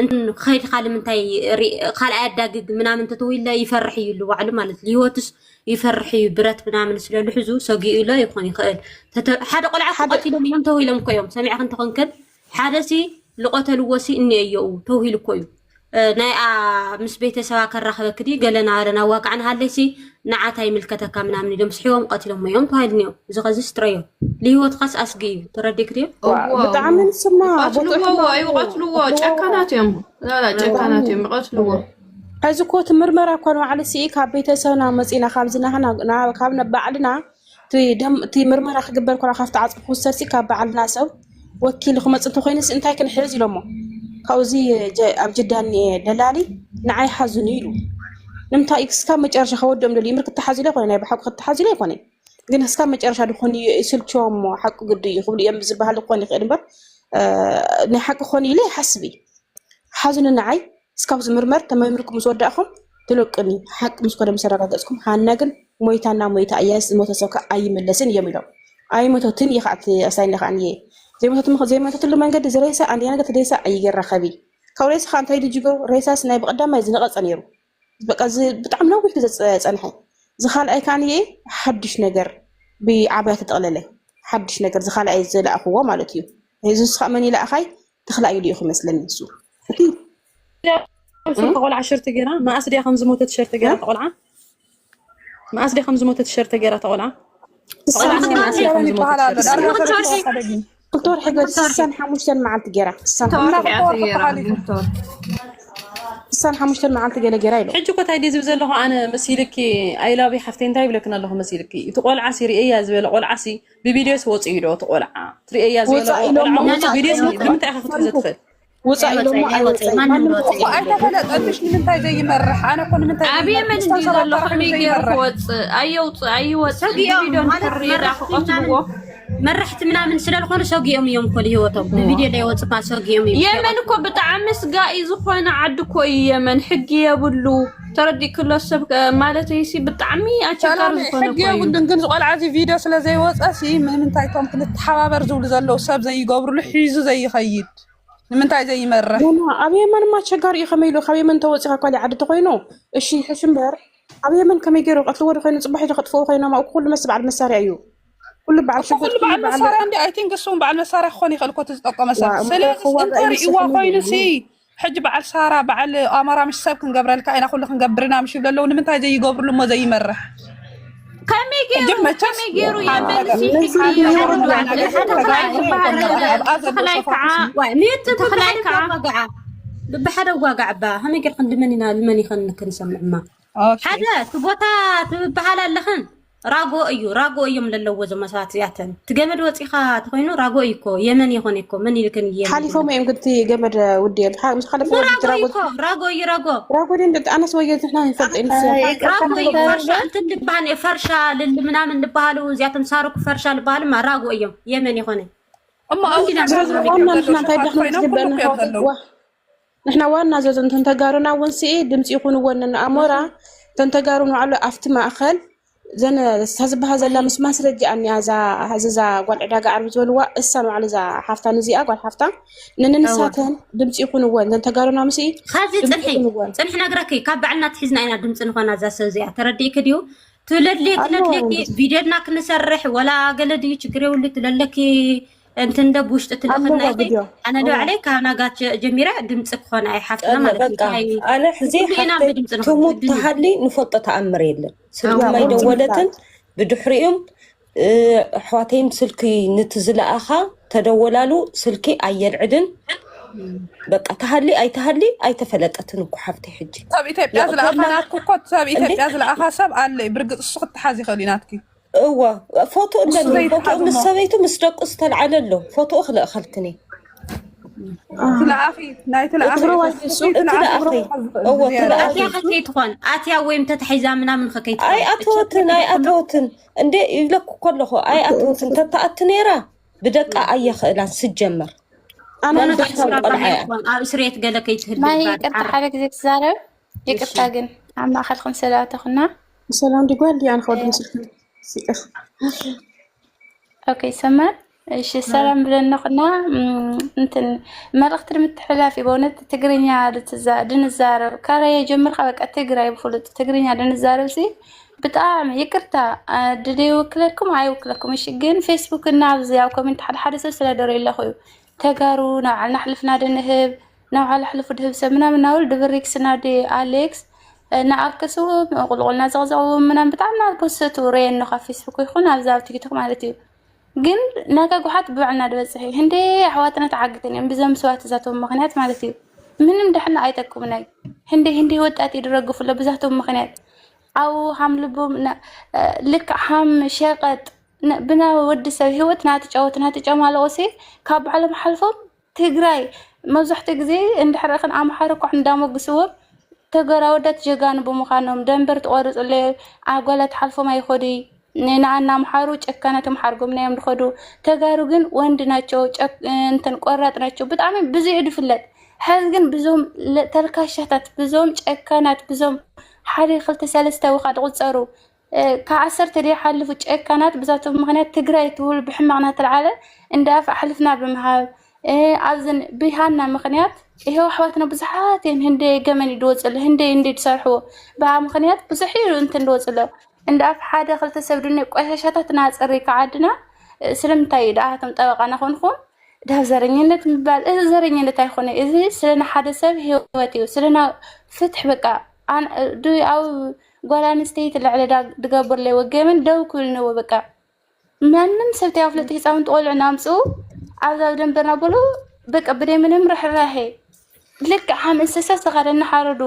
እንትን ክኸይድ ካልእ ምንታይ ሪ-፣ ካልኣይ ኣዳግግ ምናምን ተተውይለ ይፈርሕ እዩ ኢሉ ባዕሉ ማለት እዩ። ህይወቱስ ይፈርሕ እዩ፣ ብረት ምናምን ስለ ልሕዙ ሰጊኡ ኢሎ ይኾን ይኽእል። ተተ-፣ ሓደ ቆልዓ ሓደ ቀቲሎም እዮም ተውሂሎም እኮ እዮም። ሰሚዕክ እንተኾንክን ሓደ ሲ ልቆተልዎ ሲ እኒኦ እየኡ ተውሂሉ እኮ እዩ። እ፣ ናይ ኣ-፣ ምስ ቤተሰባ ከራኸበክ ድዩ ገለ ናበለ ናዋጋዕን ሃለይሲ ንዓታ ይምልከተካ ምናምን ኢሎም ስሒቦም ቀቲሎሞ እዮም ተባሂሉ እኒኦ። እዚ ኸዚ ስትረዮ ንህይወትኻስ ኣስጊ እዩ። ተረዲክ ድዩ? እዎ። ብጣዕሚ ንስማ ይቐትልዎ፣ ቦትኡ እዎ፣ ይቐትልዎ። ይቐትልዎ። ጨካናት እዮም። ላ፣ ላ፣ ጨካናት እዮም። ይቐትልዎ። ሕዚ እኮ እቲ ምርመራ እኮ ንባዕሉ ሲ ካብ ቤተሰብና መፂና ካብዚ ናህና ና-፣ ካብ ነ-፣ ባዕልና እቲ ደም-፣ እቲ ምርመራ ክግበር ኮላ ካብቲ ዓፅሚ ክውሰድ ሲ ካብ ባዕልና ሰብ ወኪል ክመፅ እንተኮይኑ ሲ እንታይ ክንሕዝ ኢሎሞ። ካብዚ ጀ-፣ ኣብ ጅዳ እኒኤ ደላሊ ንዓይ ሓዙኒ ኢሉ። ንምንታይ እስካብ መጨረሻ ከወድኦም ደልዩ ምር ክተሓዝ ኢለ ኮነ ናይ ብሓቁ ክተሓዝ ኢለ ኣይኮነን። ግን እስካብ መጨረሻ ድኾን እዩ ይስልችዎም እሞ ሓቂ ግዲ እዩ ክብሉ እዮም ዝበሃል ክኾን ይኽእል እምበር፣ እ፣ ናይ ሓቂ ክኾን ኢለ ይሓስብ እዩ። ሓዙኒ ንዓይ እስካብ ዝምርመር ተመርሚርኩም ምስ ወዳእኹም ትለቁኒ። ሓቂ ምስ ኮነ ምስ ኣረጋገጽኩም፣ ሃና ግን ሞይታና ሞይታ እያ፣ ዝሞተ ሰብ ከኣ ኣይምለስን እዮም ኢሎም። ኣይሞተትን እየ ከኣ እቲ ኣስታይንለ ከኣ እየ። ዘይሞተት-፣ ዘይሞተትሉ መንገዲ እዚ ሬሳ ኣንድያ ነገር እቲ ሬሳ ኣይገራኸቢ። ካብ ሬሳ ከኣ እንታይ ድጅጎ ሬሳስ ናይ ብቐዳማይ ዝነቐጸ ነይሩ። በቃ እዚ ብጣዕሚ ነዊሕ ግዜ ጸ-፣ ጸንሐ። ዝኻልኣይ ከኣ ንየ ሓድሽ ነገር ብዓባይ ተጠቕለለ። ሓድሽ ነገር ዝኻልኣይ ዝለኣኽዎ ማለት እዩ። እዚ ንሱ ከኣ መን ይለኣኻይ? ተኽላይ ኢሉ እዩ ክመስለኒ ንሱ። እቲ እሱ ቆልዓ ሸርተ ገይራ፣ መኣስ ድያ ከም ዝሞተት ሸርተ ገይራ እ? ተቆልዓ? መኣስ ድያ ከም ዝሞተት ሸርተ ገይራ ተቆልዓ? ተቆልዓ እስካብ መኣስ ድያ ከም ዝሞተት ይበሃል ኣሎ። ሸርተ ገይራ? ዳርጋ ክልተ ወርሒ። ክልተ ወርሒ ገይራ፣ ክልተ ወርሒ። ስሳን ሓሙሽተን መዓልቲ ገይራ። ስሳን ክልተ ወርሒ ሓሙሽተን። ገይራ፣ ክልተ ወርሒ። ስሳን ሓሙሽተን መዓልቲ ገለ ገይራ ኢሉ። ሕጂ እኮ እንታይ ድየ ዝብል ዘለኹ ኣነ መሲልኪ፣ ኣይ ላቭ ዩ ሓፍተይ፣ እንታይ ይብለክን ኣለኹ መሲልኪ? እቲ ቆልዓ ሲ ርእያ ዝበለ ቆልዓ ሲ ብቪድዮ ሲ ወፅኡ ዶ እቲ ቆልዓ? ትርእያ ዝበለ ውፃእ ኢሎሞ፣ ቆልዓ ውፃእ ቪድዮ ሲ ኢሎሞ። ንምንታይ ኢኻ ክትሕዞ ትኽእል? ውፃእ ኢሎሞ ኣይወፅእን። ኣይወፅእን። ማንም ማንም ይወፅእ እኮ የለን። ኣይተፈለጠልሽ ንምንታይ ዘይመርሕ? ኣነ እኮ ንምንታይ ኣብ ዘይመርሕ? የመን ክስታን እንዲዩ ሰባት ዘሎ? ከመይ ተረኺቡ ገይሩ ዘይመርሕ? ክወፅእ? ኣየውፅእ፣ ኣይወፅእ። ሰጊኦም ብቪድዮ ማለት እንድሕር ሪኢና መራሕቲ ክቐትልዎ። ምናምን፣ መራሕቲ ምናምን ስለ ዝኾኑ ሰጊኦም እዮም እኮ ንህይወቶም። እዎ። ብቪድዮ ዘይወፅእ እኳ ሰጊኦም እዮም። የመን እኮ ብጣዕሚ ስጋኢ ዝኾነ ዓዲ እኮ እዩ የመን። ሕጊ የብሉ። ተረዲእክሎ ሰብ ከ-፣ ማለተይሲ ብጣዕሚ ኣቸጋሪ ሰላም፣ ዝኾነ ሕጊ እኮ እዩ። የብሉን፣ ግን ዝቆልዓ እዚ ቪድዮ ስለ ዘይወፀ ሲ ንምንታይ እቶም ክንተሓባበር ዝብሉ ዘለዉ ሰብ ዘይገብርሉ ሒዙ ዘይኸይድ? ንምንታይ ዘይመርሕ? ገና ኣብ የመንማ ኣቸጋሪ እዩ። ከመይ ኢሉ ካብ የመን ተወፂኻ ካልእ ዓዲ ተኾይኑ እሺ ይሕሽ እምበር፣ ኣብ የመን ከመይ ገይሩ ቀትልዎ ዶ ኮይኑ፣ ፅባሕ ኢሉ ከጥፍዎ ኮይኖም፣ ኣብኡ ኩሉ መስ በዓል መሳርያ እዩ። ኩሉ በዓል እኮ ሽጉጥ፣ ኩሉ ኩሉ በዓል በዓል መሳርያ እንዲ፣ I think እሱ እውን በዓል መሳርያ ክኾን ይኽእል እኮ እቲ ዝጠቆመ ሰብ። ዋ፣ እሞ ስለዚ እኮ ዋጋ እንተ ሪእዋ ይመስል ኮይኑ ሲ፣ ሕጂ በዓል ሳራ፣ በዓል ኣማራ ምሽ ሰብ ክንገብረልካ ኢና፣ ኩሉ ክንገብር ኢና ምሽ ይብሉ ኣለዉ። ንምንታይ ዘይገብርሉ እሞ ዘይመርሕ? ከመይ ገይሩ፣ ሕጂ መቸስ ከመይ ገይሩ ሓደ የመልሲ ነገር፣ ሕጂ ነዚ ይገብርሉ ገይሩ ኣለዉ። ሓደ ተኽላይ ዝበሃል ነገር፣ ኣብ ኣዘሎ ተኽላይ ከዓ፣ ሰፋ ዋይ፣ ሚእቲ ተኽላይ ብብሓደ ከዓ ዋጋዓ፣ ብብሓደ ዋጋዓ እባ፣ ከመይ ገይርክን ልመን ኢና፣ ልመን ኢኸን ክንሰምዕማ? ኦኬ። ሓደ እቲ ቦታ ትብሃል ኣለኽን ራጎ እዩ። ራጎ እዮም ለለዎ እዞም ሰባት እዚኣተን። እቲ ገመድ ወፂኻ ተኾይኑ ራጎ እዩ እኮ፣ የመን ይኾን እኮ፣ መን ኢልክን የመን ሓሊፎም ይኾን? እዮም ግን እቲ ገመድ ውድኦም። ሓ-፣ ምስ ሓለፈ ወዲ ራጎ እዩ ራጎ እኮ፣ ራጎ እዩ፣ ራጎ። ራጎ ድን ደቂ ኣነስ ወየ ንሕና ይፈልጥ እዩ ንሱ። እ፣ ይቅርታ ራጎ እዩ፣ ክትገብር ፈርሻ እንትን ልበሃል፣ ፈርሻ ልል ምናምን ልበሃሉ፣ እዚኣቶም ሳሩክ ፈርሻ ልበሃሉ፣ ማ ራጎ እዮም፣ የመን ይኾነ። እሞ ኣብ እንዲና ዝረዝሩ ዋና ንሕና እንታይ ደኽመት ኮይኖም ዝግበአና ኩሉ እዮም ዘለዉ። ዋ። ንሕና ዋና ዘዞ እንተን ተጋሩና እውን ስኢ ድምፂ ይኹንወን ነኣሞራ። እንተን ተጋሩ ንባዕሉ ኣብቲ ማእኸል ዘን እሳ ዝበሃል ዘላ ምስ ማስረጃ እኒኣ እዛ፣ እዛ ጓል ዕዳጋ ዓርቢ ዝበልዋ እሳ ንባዕሉ እዛ ሓፍታ ንዚኣ ጓል ሓፍታ ንንንሳተን ድምፂ ይኹንወን። እዘን ተጋሩና ምስ ኸዚ ድምፂ ጽንሒ፣ ይኹንወን። ጽንሒ ነግረኪ፣ ካብ ባዕልና ትሒዝና ኢና ድምፂ ንኾና እዛ ሰብ እዚኣ። ተረዲእኪ ድዩ? ትለድልየ ኣለዎ ትለድልየኪ፣ እንግዲህ። ቪድዮና ክንሰርሕ፣ ወላ ገለ ድዩ ችግር የብሉ፣ ትለለኪ እንትን ደ ብውሽጢ ኣለዎ ትልእኽና ኢኺ። ቪድዮ። ኣነ ዶ እዎ። ባዕለይ ካብ ናጋ ጀ-፣ ጀሚረ ድምፂ ክኾን ኣይ ሓፍትና ጠለ ማለት እዩ። በቃ፣ እንታይ ኣነ ሕዚ ኩሉ ኢና ሓፍተይ ብድምፂ ንኾን ትሙት ግድን እዩ። ተሃሊ ንፈልጦ ተኣምር የለን። ስልኪ እዎ። ማይደወለትን ብድሕሪኡም፣ እ፣ ኣሕዋተይን ስልኪ ንቲ ዝለኣኻ ተደወላሉ ስልኪ ኣየልዕልን። በቃ፣ ተሃሊ ኣይተሃሊ ኣይተፈለጠትን እኮ ሓፍተይ ሕጂ። ሰብ ኢትዮጵያ ዝለኣኻ ናትኩ እኮ፣ ሰብ እንዴ? ኢትዮጵያ ዝለኣኻ ሰብ ኣለ። ብርግፅ እሱ ክትሓዝ ይኽእል እዩ ናትኪ። እወ፣ ፎቶ እሱ ኣለኒ። ፎቶ ዘይትሓዝ ምስ እሞ። ሰበይቱ ምስ ደቁ ዝተልዓለ ኣሎ። ፎቶ ክልእኸልክኒ። ትለኣኺ፣ ናይ ትለኣኺ እትረዋይ እሱ፣ እሱ እቲ ትለኣኺ። እትለኣኺ። እትረዋይ እዎ፣ እሱ። ትለኣኺ። ኣትያ ከከይትኾን፣ ኣትያ ወይም ተታሒዛ ምናምን ከከይትኾን። ኣይ ኣተወትን፣ ኣይ ኣተወትን። እንዴ፣ ይብለኩ ከለኹ፣ ኣይ ኣተወትን። ተተኣቲ ነይራ፣ ብደቃ ኣየኽእላን ስጀመር። ኣነ ኮነ ብደቃ ተስፋ ቆልዓ እያ። ባሃይኮን፣ ኣብ እስሬት ገለ ከይትህል ማይ ይባል። ይቅርታ፣ ዓረ። ሓደ ግዜ ትዛረብ። ይቅርታ እሺ። ግን ኣብ ማእኸልኩም ስለ ኣተኹና። ሰላም ዲጓል ዲያ ንኸወድ ምስልክን። ሲቀር። ኦኬ፣ ይሰማል? እሺ፣ ሰላም ብለና ኩና። እም፣ እንትን መልእኽቲ ንምትሕልላፍ እዩ። በእውነት ትግርኛ ልትዛ-፣ ድንዛረብ ካረየ ጀምርካ በቃ ትግራይ ብፍሉጥ ትግርኛ ድንዛረብ ሲ ብጣዕሚ ይቅርታ፣ አ፣ ድደ ይውክለኩም ኣይውክለኩም። እሺ፣ ግን ፌስቡክ እና ኣብዚ ኣብ ኮሜንት ሓደ ሓደ ሰብ ስለ ደረ ይለኹ እዩ። ተጋሩ ናብ ዓልና ኣሕልፍና ድንህብ፣ ናብ ዓላ ኣሕልፉ ድህብ ሰብ ምናምን ናብል ድብሪክስ ናዲ ኣሌክስ፣ እ፣ ንኣክሱ ቁልቁልና ዘቕዘቑ ምናምን ብጣዕሚ ናብ ፖስቱ ረየኒ ካብ ፌስቡክ ይኹን ኣብዚ ኣብ ቲክቶክ ማለት እዩ። ግን ናጋ ጉሓት ብባዕልና ድበጽሕ እዩ። ህንደይ ኣሕዋትና ተዓግተን እዮም ብዘም ስዋት እዛቶም ምኽንያት ማለት እዩ። ምንም ደሕና ኣይጠቅሙናይ። ህንደይ ህንደይ ወጣት እዩ ድረግፉ ኣሎ ብዛቶም ምኽንያት። ኣው ሃም ልቦም ና-፣ እ፣ ልክዕ ሃም ሸቀጥ ነ-፣ ብና ወዲ ሰብ ህይወት ናትጫወት ናትጫማለቑሲ ካብ ባዕሎም ሓልፎም ትግራይ መብዛሕትኡ ግዜ እንድሕር ኸን ኣምሓሩ እኳ እንዳሞግስዎም ተጋሩ ኣወዳት ጀጋኑ ብምዃኖም ደንበር ትቖርጽ ኣለ ኣጓላት ሓልፎም ኣይኸዱ። ንኣና ኣምሓሩ ጨካናት እዮም ሓርጎምና እዮም ዝኸዱ። ተጋሩ ግን ወንድ ናቸው፣ ጨክ-፣ እንትን ቆራጥ ናቸው። ብጣዕሚ ብዙ እዩ ዝፍለጥ። ሕዚ ግን ብዞም ለ-፣ ተልካሻታት፣ ብዞም ጨካናት፣ ብዞም ሓደ ክልተ ሰለስተ ውኻ ዝቑጸሩ እ፣ ካብ ዓሰርተ ደይሓልፉ ጨካናት ብዛቶም ምኽንያት ትግራይ ትብል ብሕማቕ እናተልዓለ እንደ ኣፍ ኣሕልፍና ብምሃብ፣ እ፣ ኣብዘን ብሃና ምኽንያት ይሄው ኣሕዋትና ብዙሓት እየን ህንደይ ገመን ይድወፅሉ ህንደይ እንደ ዝሰርሕዎ ብሃ ምኽንያት ብዙሕ እዩ እንትን ድወፅሎ እንደ ኣፍ ሓደ ክልተ ሰብ ድነ ቆሻሻታት ናፀሪ ከዓድና እ፣ ስለምንታይ እዩ ደኣ እቶም ጠበቃ ናኾንኩም ዳብ ዘረኝነት ምባል እዚ ዘረኝነት ኣይኮነ። እዚ ስለ ንሓደ ሰብ ህይወት እዩ። ስለ ና-፣ ፍትሕ በቃ ኣን-፣ ዱ-፣ ኣብ ጓል ኣንስተይቲ ልዕሊ ዳ-፣ ድገብር ለይ ወገምን ደው ክብል ንዎ በቃ ማንም ሰብ ተይ ኣፍለጥ ህፃውንቲ ቆልዑ ናምፅኡ ኣብዛ ደንበርና በሉ በቃ ብደይ ምንም ርሕራሄ ልክዕ ሃም እንስሳ ዝተኻደ እናሓረዱ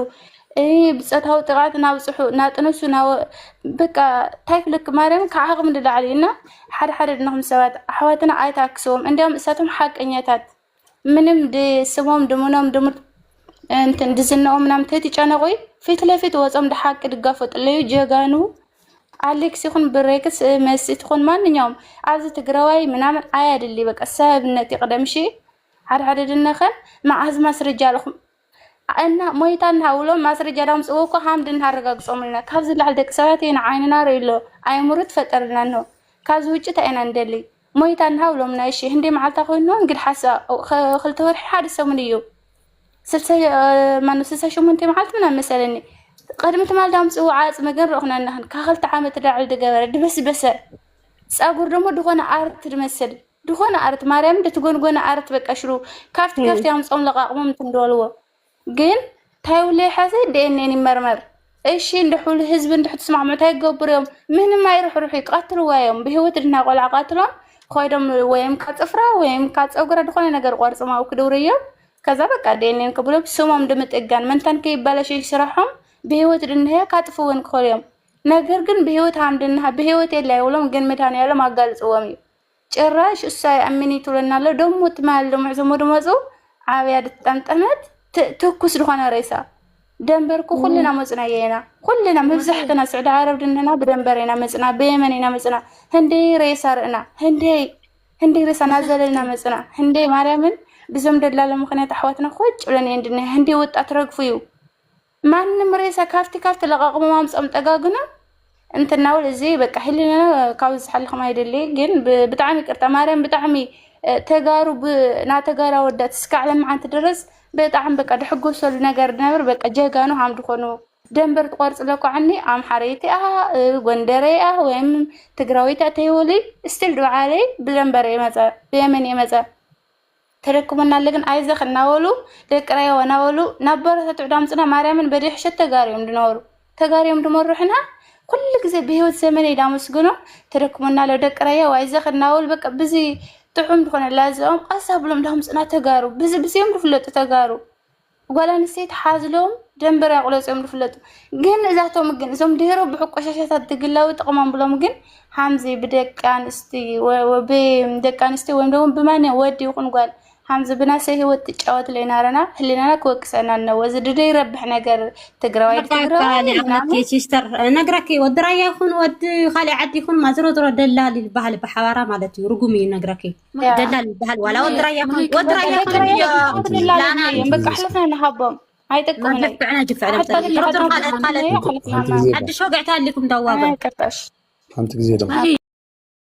እ፣ ብፆታዊ ጥቕዓት እናብፅሑ እናጥነሱ እናወ-፣ በቃ እንታይ ክልክ ማርያም ካብ ዓቕሚ ንላዕሊ እዩ እና ሓደ ሓደ ድንኹም ሰባት ኣሕዋትና ኣይታክስዎም እንዲያውም እሳቶም ሓቀኛታት ምንም ድስሞም ድምኖም ድም እንትን ድዝነኦም ምናምን ተይትጨነቑ ፊት ለፊት ወፆም ድሓቂ ድጋፈጡ ኣለዩ ጀጋኑ ኣሌክስ ይኹን ብሬክስ መሲ ትኹን ማንኛውም ኣብዚ ትግራዋይ ምናምን ኣያድሊ በቃ ሰብነት ይቕደም እሺ ሓደ ሓደ ድነኸን መዓዝ ማስረጃ ኣለኹም እና ሞይታ እናሃብሎም ማስረጃ ዳምፅዎ እኮ ሃምድ እናረጋግፆም ኣለና። ካብዚ ላዕሊ ደቂ ሰባት ኢና ዓይንና ርእዩ ኣሎ ኣይምሩ ትፈጠርልና እንሆ። ካብዚ ውጭ እንታይ ኢና ንደሊ? ሞይታ እናሃብሎም ናይ እሺ ህንደይ መዓልታ ኮይኑ እንግድ ሓሳ ክልተ ወርሒ ሓደ ሰሙን እዩ። ስልሳ ማኑ ስልሳ ሸሞንተ መዓልቲ ምናምን መሰለኒ። ቅድሚ ትማል ዳምፅዎ ዓፅሚ ግን ረእኹና እናኽን ካብ ክልተ ዓመት ዳዕል ድገበረ ድበስበሰ ፀጉር ደሞ ድኾነ ኣርት ድመስል ድኾነ ኣርት ማርያም ድትጎንጎነ ኣርት በቃ ሽሩ ካብቲ ካብቲ ኣምፆም ለቃቕሞም እንትንደወልዎ ግን ታይ ውለይ ሓዘ ዲኤንኤን ይመርመር እሺ እንድሕሉ ህዝቢ እንድሕ ትስማዕምዑ ታይ ይገብሩ እዮም ምንም ኣይርሕርሑ ይቃትልዋ እዮም ብህይወት ድና ቆልዓ ቃትሎም ኮይዶም ወይም ካብ ፅፍራ ወይም ካብ ፀጉራ ድኾነ ነገር ቆርፅም ኣብ ክድውሩ እዮም ከዛ በቃ ዲኤንኤን ክብሎም ስሞም ድምጥጋን መንታን ከይባላሸ ስራሖም ብህይወት ድንህያ ካጥፍወን ክኸሉ እዮም ነገር ግን ብህይወት ሃምድንሃ ብህይወት የላ ይብሎም ግን መድሃኒያሎም ኣጋልፅዎም እዩ ጭራሽ እሱ ኣይኣምን እዩ ትብለና ኣሎ። ደሞ ትማል ደሞ ሕዞሞ ድመፁ ዓብያ ድጠምጠመት ት-፣ ትኩስ ድኾነ ሬሳ ደንበርኩ ኩልና መፅናዮ ኢና። ኩልና መብዛሕትና ስዑዲ ዓረብ ድንህና ብደንበር ኢና መፅና፣ ብየመን ኢና መፅና። ህንደይ ሬሳ ርእና፣ ህንደይ ህንደይ ሬሳ ናዘለልና መፅና። ህንደይ ማርያምን ብዞም ደላሎ ምኽንያት ኣሕዋትና ኮጭ ብለን እየን ድንያ። ህንደይ ወጣት ረግፉ እዩ። ማንም ሬሳ ካብቲ ካብቲ ለቓቕሞ ማምጾም ጠጋግኖ እንትናውል እዚ በቃ ህሊና ካብ ዝሓልኹም ኣይደሊ ግን ብ-፣ ብጣዕሚ ይቅርታ ማርያም ብጣዕሚ እ፣ ተጋሩ ብ-፣ ና ተጋሩ ኣወዳት እስካዕ ለመዓንቲ ድረስ ብጣዕሚ በቃ ድሕጎሰሉ ነገር ድነብር በቃ ጀጋኑ ሃም ድኾኑ ደንበር ትቆርጽ ለኳዓኒ ኣምሓረይቲ እያ እ፣ ጎንደረ እያ ወይም ትግራወይቲ እያ ተይወሊ ስቲል ድበዓለይ ብደንበር የመጸ ብየመን የመጸ ተደክሞና ኣለ ግን ኣይዘኽ እናበሉ ደቂ ራያ እናበሉ ናብ በረኸት ዕዳምፅና ማርያምን በደይ ሕሸት ተጋርዮም ድነበሩ ተጋርዮም ድመርሑና ኩሉ ግዜ ብህይወት ዘመነይ ዳመስግኖም ተደክሞና ኣሎ ደቂ ራያ ዋይዘኽ እናበሉ በቃ ብዚ ጥዑም ዝኾነ ላዝኦም ቀስ ኣብሎም ዳምፅና ተጋሩ ብዚ ብዚኦም ድፍለጡ ተጋሩ ጓል ኣንስተይቲ ሓዝሎም ደንበር ያቑለፅኦም ድፍለጡ ግን እዛቶም ግን እዞም ድህሮ ብሕቆሻሻታት ድግላዊ ጥቕሞም ብሎም ግን ሓምዚ ብደቂ ኣንስቲ ወ-፣ ወ-፣ ብደቂ ኣንስቲ ወይም ደግሞ ብማንኛውም ወዲ ይኹን ጓል ሓምዚ ብናሰ ህይወት ትጫወት ለይናረና ህሊናና ክወቅሰና እነዎ እዚ ድደ ይረብሕ ነገር ትግራዋይ ትግራዋይ ምናምን ሲስተር ነግረኪ ወዲ ራያ ይኹን ወዲ ካልእ ዓዲ ይኹን ማዝሮ ዝሮ ደላል ይበሃል ብሓባራ ማለት እዩ ርጉም እዩ ነግረኪ ደላል ይበሃል ዋላ ወዲ ራያ ይኹን ወዲ ራያ ይኹን ላና በቃ ሕልፍና ንሃቦም ኣይጠቅሙን ጅፍዕና ጅፍዕና ድርድር ካልእ ካልእ ሓድሽ ወግዕታ ኣሊኩም ዳዋበ ቀጣሽ ሓንቲ ግዜ ድማ